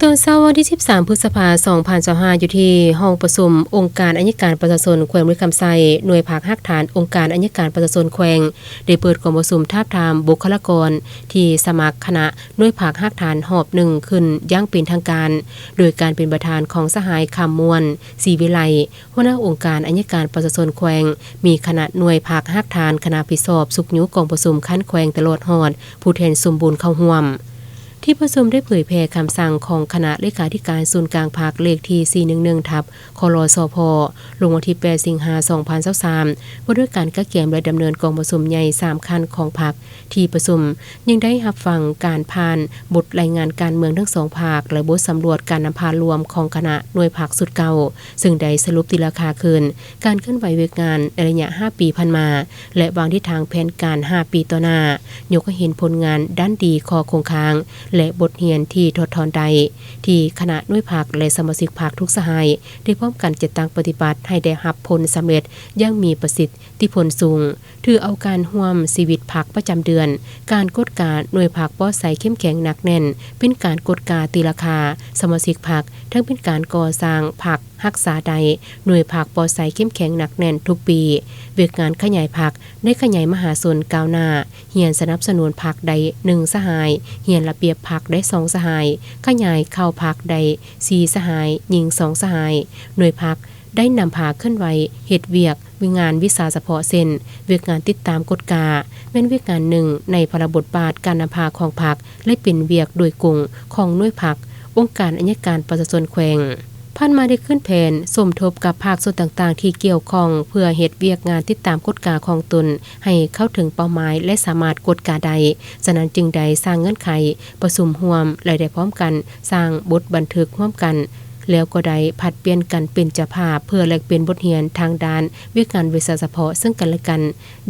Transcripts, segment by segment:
ຕອນເຊົ້າວັນທີສິບສາມ ພຶດສະພາ ສອງພັນຊາວຫ້າ ຢູ່ທີ່ຫ້ອງປະຊຸມອົງການໄອຍະການປະຊາຊົນແຂວງບໍລິຄຳໄຊ, ໜ່ວຍພັກຮາກຖານອົງການໄອຍະການປະຊາຊົນແຂວງ ໄດ້ເປີດກອງປະຊຸມທາບທາມບຸກຄະລາກອນທີ່ສະໝັກຄະນະໜ່ວຍພັກຮາກຖານຮອບໜຶ່ງຂຶ້ນຢ່າງເປັນທາງການ, ໂດຍການເປັນປະທານຂອງສະຫາຍ ຄຳມ່ວນ ສີວິໄລ, ຫົວໜ້າອົງການໄອຍະການປະຊາຊົນແຂວງ, ມີຄະນະໜ່ວຍພັກຮາກຖານ, ຄະນະຜິດຊອບຊຸກຍູ້ກອງປະຊຸມຂັ້ນແຂວງ ຕະຫຼອດຮອດຜູ້ແທນສົມບູນເຂົ້າຮ່ວມ. ທີ່ປະຊຸມໄດ້ເຜີຍແຜ່ຄຳສັ່ງຂອງຄະນະເລຂາທິການສູນກາງພັກ ເລກທີ ສີ່ໜຶ່ງໜຶ່ງ ທັບ ຄລສພ ລົງວັນທີ ແປດ ສິງຫາ ສອງພັນຊາວສາມ ວ່າດ້ວຍການກະກຽມ ແລະ ດຳເນີນກອງປະຊຸມໃຫຍ່ສາມຂັ້ນຂອງພັກ. ທີ່ປະຊຸມຍັງໄດ້ຮັບຟັງການຜ່ານບົດລາຍງານການເມືອງທັງສອງພາກ ແລະ ບົດສຳຫຼວດການນຳພາລວມຂອງຄະນະໜ່ວຍພັກຊຸດເກົ່າ, ເຊິ່ງໄດ້ສະຫຼຸບຕີລາຄາຄືນການເຄື່ອນໄຫວວຽກງານໃນໄລຍະຫ້າປີຜ່ານມາ ແລະ ວາງທິດທາງແຜນການຫ້າປີຕໍ່ໜ້າ, ຍົກໃຫ້ເຫັນຜົນງານດ້ານດີ, ຂໍ້ຄົງຄ້າງ ແລະ ບົດຮຽນທີ່ຖອດຖອນໄດ້ ທີ່ຄະນະໜ່ວຍພັກ ແລະ ສະມາຊິກພັກທຸກສະຫາຍ ໄດ້ພ້ອມກັນຈັດຕັ້ງປະຕິບັດໃຫ້ໄດ້ຮັບຜົນສຳເລັດຢ່າງມີປະສິດ ຕິຜົນສູງ, ຖືເອົາການຮ່ວມຊີວິດພັກປະຈຳເດືອນ, ການກວດກາໜ່ວຍພັກປອດໃສເຂັ້ມແຂງໜັກແໜ້ນ ເປັນການກວດກາຕີລາຄາສະມາຊິກພັກ, ທັງເປັນການກໍ່ສ້າງພັກຮັກສາໄດ້ໜ່ວຍພັກປອດໃສເຂັ້ມແຂງໜັກແໜ້ນທຸກປີ. ວຽກງານຂະຫຍາຍພັກ ໄດ້ຂະຫຍາຍມະຫາຊົນກ້າວໜ້າ, ຮຽນສະໜັບສະໜູນພັກໄດ້ໜຶ່ງສະຫາຍ, ຮຽນລະບຽບພັກໄດ້ສອງສະຫາຍ, ຂະຫຍາຍເຂົ້າພັກໄດ້ສີ່ສະຫາຍ, ຍິງສອງສະຫາຍ. ໜ່ວຍພັກ ໄດ້ນຳພາເຄື່ອນໄຫວເຮັດວຽກງານວິຊາສະເພາະ ເຊັ່ນ ວຽກງານຕິດຕາມກວດກາ ແມ່ນວຽກງານໜຶ່ງໃນພາລະບົດບາດການນຳພາຂອງພັກ ແລະ ເປັນວຽກໂດຍກົງຂອງໜ່ວຍພັກອົງການໄອຍະການປະຊາຊົນແຂວງ. ຜ່ານມາໄດ້ຂຶ້ນແຜນສົມທົບກັບພາກສ່ວນຕ່າງໆທີ່ກ່ຽວຂ້ອງ ເພື່ອເຮັດວຽກງານຕິດຕາມກວດກາຂອງຕົນໃຫ້ເຂົ້າເຖິງເປົ້າໝາຍ ແລະ ສາມາດກວດກາໄດ້. ສະນັ້ນຈຶ່ງໄດ້ສ້າງເງື່ອນໄຂປະຊຸມຮ່ວມ ແລະ ໄດ້ພ້ອມກັນສ້າງບົດບັນທຶກຮ່ວມກັນ ແລ້ວກໍໄດ້ຜັດປ່ຽນກັນເປັນເຈົ້າພາບ ເພື່ອແລກປ່ຽນບົດຮຽນທາງດ້ານວຽກງານວິຊາສະເພາະເຊິ່ງກັນແລະກັນ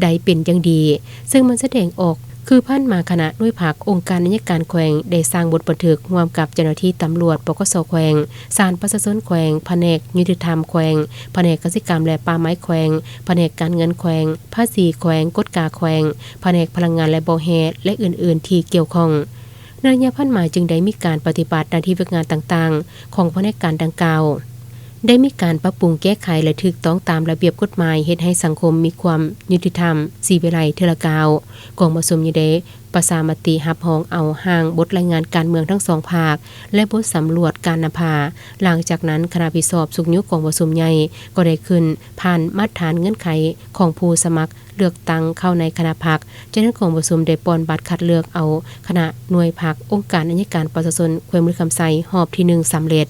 ໄດ້ເປັນຢ່າງດີ, ເຊິ່ງມັນສະແດງອອກຄືຜ່ານມາຄະນະໜ່ວຍພັກອົງການໄອຍະການແຂວງໄດ້ສ້າງບົດບັນທຶກຮ່ວມກັບເຈົ້າໜ້າທີ່ຕຳຫຼວດ ປກສ ແຂວງ, ສານປະຊາຊົນແຂວງ, ພະແນກຍຸຕິທຳແຂວງ, ພະແນກກະສິກຳ ແລະ ປ່າໄມ້ແຂວງ, ພະແນກການເງິນແຂວງ, ພາສີແຂວງ, ກວດກາແຂວງ, ພະແນກພະລັງງານ ແລະ ບໍ່ແຮ່ ແລະ ອື່ນໆທີ່ກ່ຽວຂ້ອງ. ໃນໄລຍະຜ່ານມາຈຶ່ງໄດ້ມີການປະຕິບັດໜ້າທີ່ວຽກງານຕ່າງໆຂອງພະແນກການດັ່ງກ່າວ ໄດ້ມີການປັບປຸງແກ້ໄຂ ແລະ ຖືກຕ້ອງຕາມລະບຽບກົດໝາຍ, ເຮັດໃຫ້ສັງຄົມມີຄວາມຍຸຕິທຳ, ສີວິໄລເທື່ອລະກ້າວ. ກອງປະຊຸມຍັງໄດ້ປະຊາມະຕິຮັບຮອງເອົາຮ່າງບົດລາຍງານການເມືອງທັງສອງພາກ ແລະ ບົດສຳຫຼວດການນຳພາ. ຫຼັງຈາກນັ້ນ, ຄະນະຜິດຊອບຊຸກຍູ້ກອງປະຊຸມໃຫຍ່ກໍໄດ້ຂຶ້ນຜ່ານມາດຖານເງື່ອນໄຂຂອງຜູ້ສະໝັກ ເລືອກຕັ້ງເຂົ້າໃນຄະນະພັກ. ຈາກນັ້ນກອງປະຊຸມໄດ້ປ່ອນບັດຄັດເລືອກເອົາຄະນະໜ່ວຍພັກອົງການໄອຍະການປະຊາຊົນແຂວງບໍລິຄຳໄຊຮອບທີໜຶ່ງສຳເລັດ.